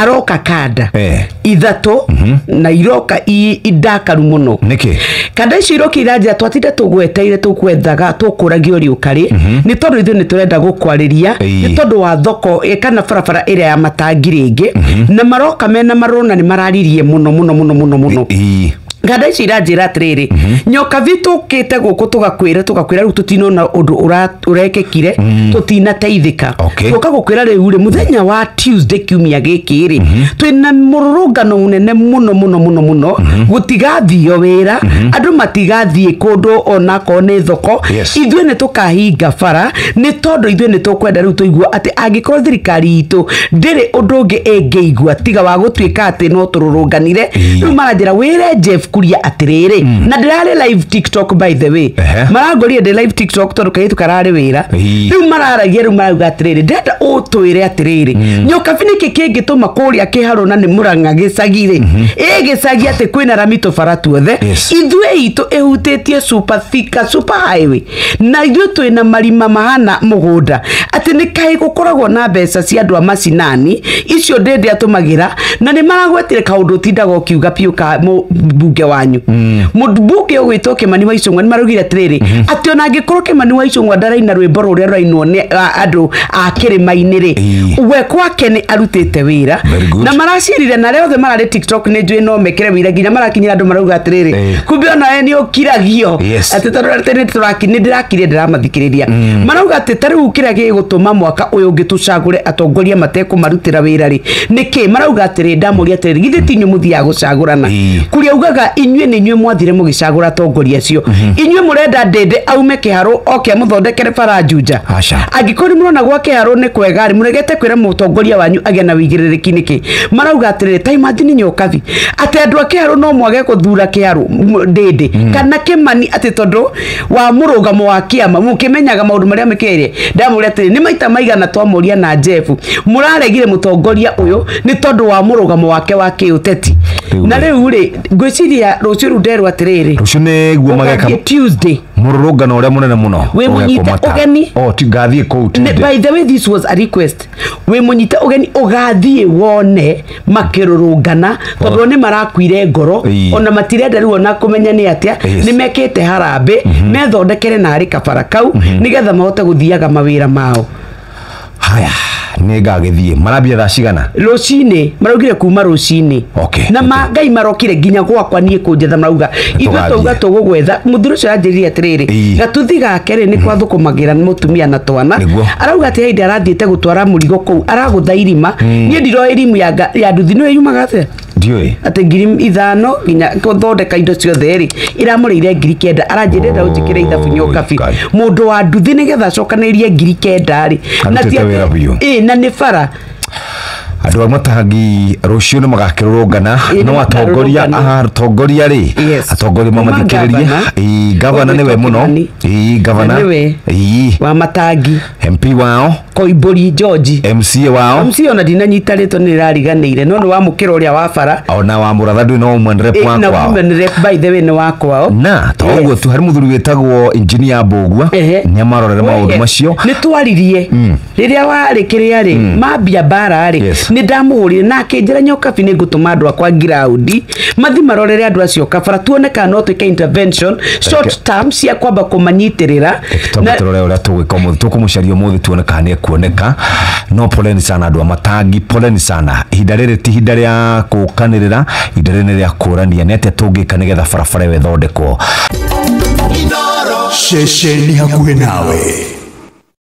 Haroka kanda ithatũ na iroka indakaru mũno. Nĩkĩ? Kanda icio iroka iranjĩra twatinda tũgweteire tũkwethaga tũkũragio rĩũka rĩ nĩ tondũ ithuĩ nĩ tũrenda gũkwarĩria nĩ tondũ wa thoko kana barabara ĩrĩa ya matangi rĩngĩ na maroka mena marũna nĩ mararirie mũno mũno mũno mũno mũno. Nganda ici iranjĩra atĩrĩrĩ, Nyokabi, tũkĩte gũkũ tũgakwĩra rĩu tũtinona ũndũ ũrekĩkire, tũtinateithĩka. Tũka gũkwĩra rĩu rĩ, mũthenya wa Tuesday kiumia gĩkĩ rĩ, twĩna mũrũrũngano mũnene mũno mũno mũno mũno, gũtigathio wĩra, andũ matigathiĩ kũndũ onakorwo nĩ thoko. Ithuĩ nĩ tũkahinga bara nĩ tondũ ithuĩ nĩ tũkwenda rĩu tũigua atĩ angĩkorwo thirikari itũ ndĩrĩ ũndũ ũngĩ ĩngĩigua tiga wa gũtuĩka atĩ no tũrũrũnganire. Rĩu maranjĩra wĩre Jeff Kuria atĩrĩrĩ, na ndĩrarĩ live TikTok, by the way. Marangorire ndĩ live TikTok tondũ kairĩtu kararĩ wĩra. Rĩu mararagia, rĩu marauga atĩrĩrĩ, ndĩrenda ũtwĩre atĩrĩrĩ, Nyokabi, nĩkĩ kĩngĩtũma kũrĩa Kĩharũ na nĩ Mũrang'a gĩcagi rĩ, ĩ gĩcagi atĩ kwĩna rami tũbara tuothe, ithuĩ itũ ĩhutĩtie super thika super highway na ithuĩ twĩna marima mahana mũgũnda, atĩ nĩ kaĩ gũkoragwo na mbeca cia andũ a macinani icio ndĩndĩ atũmagĩra? Na nĩ maragwetire kaũndũ ũtindaga ũkiuga biũ ka mũmbunge wanyu, mũmbunge ũgwĩtwo Kĩmani wa Icũng'wa. Nĩ maraugire atĩrĩrĩ, atĩ ona angĩkorwo Kĩmani wa Icũng'wa ndaraina rwĩmbo rũrĩa rũrainwo nĩ andũ a kĩrĩma-inĩ rĩ, we kwake nĩ arutĩte wĩra. Very good. Na maracirire na arĩa othe mararĩ TikTok nĩ njũĩ no mekĩre wĩra nginya marakinyĩra andũ marauga atĩrĩrĩ, kumbe onawe nĩ ũkiragio, atĩ tondũ atĩ nĩ nĩ ndĩrakirie ndĩramathikĩrĩria, marauga atĩ ta rĩu kĩrĩa gĩgũtũma mwaka ũyũ ũngĩ tũcagũre atongoria matekũmarutĩra wĩra rĩ nĩkĩ? Marauga atĩrĩ, ndamũria atĩrĩrĩ, githĩ ti inyuĩ mũthiaga gũcagũrana? Kuria ugaga inyuĩ nĩ inyuĩ mwathire mũgĩcagũra atongoria acio. Inyuĩ mũrenda Ndĩndĩ aume Kĩharũ oke amũthondekere bara Juja? Aca. Angĩkorwo nĩ mũrona gwa Kĩharũ nĩ kwega rĩ, mũregete kwĩra mũtongoria wanyu agĩe na wĩigĩrĩrĩki nĩkĩ? Marauga atĩrĩrĩ, ta imagine, Nyokabi, atĩ andũ a Kĩharũ no mwage gũthura Kĩharũ Ndĩndĩ kana Kĩmani atĩ tondũ wa mũrũgamo wa kĩama, mũkĩmenyaga maũndũ marĩa mekĩire. Ndamũria atĩrĩ, nĩ maita maigana twamũria na Jeff mũraregire mũtongoria ũyũ nĩ tondũ wa mũrũgamo wake wa kĩũteti? Na rĩu rĩ, ngwĩciria rũciũ rĩu nderwo atĩrĩrĩ, Rũciũ nĩguo mageka ũgathiĩ Tuesday. Mũrũrũngano ũrĩa mũnene mũno Wĩ mũnyite ũgekwo Mata. ũgeni. Oh, ti ngathiĩ kũu Tuesday. By the way, this was a request. Wĩ mũnyite ũgeni ũgathiĩ wone makĩrũrũngana tondũ nĩ marakuire ngoro, ona matirenda rĩu ona kũmenya nĩ atĩa. Nĩ mekĩte harambĩ methondekere narĩ kabara kau nĩgetha mahote gũthiaga mawĩra mao. Haya, nĩ ngagĩthiĩ. Marambia thaa cigana? Rũcinĩ, maraugire kuma rũcinĩ. Na ma ngai marokire nginya gwakwa niĩ kũnjetha, marauga ithuĩ Tũgathiĩ. twauga tũgũgwetha. Mũthuri ũcio aranjĩrire atĩrĩrĩ, gatuthi gake rĩ, nĩ kwathũkũmagĩra mũtumia na twana. Arauga atĩ hĩndĩ arathiĩte gũtwara mũrigo kũu aragũtha irima. Niĩ ndiroĩ irimu ya nduthi nĩyo yumaga atĩa. Ndiũĩ. Atĩ 5,000 nginya gũthondeka indo ciothe rĩ, iramũrĩire 9,000. Aranjĩrĩra ũnjĩkĩre ithabu, Nyokabi. Ngai. Mũndũ wa nduthi nĩgetha acokanĩrĩrie 9,000 rĩ, na ti Arutĩte wĩra biũ. Ĩ, na nĩ bara. Andũ a matangi rũciũ nĩ magakĩrũrũngana. Ĩ, no nĩ atongoria makarũrũngana. Atongoria rĩ, atongoria Kuma mamathikĩrĩrie. gavana. Ĩ, gavana nĩwe mũno. Ũgwĩtwo. Ĩ, gavana. Nĩwe. Ĩ. Wa matangi. MP wao. Koimbũri George. MCA wao. MC ona ndinanyita rĩtwa, nĩ rĩrariganĩire, no nĩ wamũkĩra ũrĩa wa bara. Ona wa mũratha ndũĩ no woman rep. Ĩ, na wa kwao. women rep, by the way, nĩ wa kwao. Na to ũguo tu, harĩ mũthuri wĩtagwo engineer Mbũgua, nĩ amarorere maũndũ macio. Nĩ twaririe rĩrĩa warĩ kĩrĩa rĩ mambia mbara rĩ, nĩ ndamũhũrire na akĩnjĩra, Nyokabi, nĩ ngũtũma andũ akwa ngiraundi mathi marorere andũ acio kabara, tuone kana no twĩke intervention short term cia kwamba kũmanyitĩrĩra. Twambe tũrore ũrĩa tũgwĩka ũmũthĩ, tũkũmũcaria ũmũthĩ tuone kana nĩ ekuoneka. No poleni sana andũ a matangi, poleni sana. Ihinda rĩrĩ ti ihinda rĩa kũkanĩrĩra, ihinda rĩrĩ nĩ rĩa kũrania nĩ atĩa tũngĩka nĩgetha barabara ĩyo ĩthondekwo. Ceceni hakuhĩ nawe.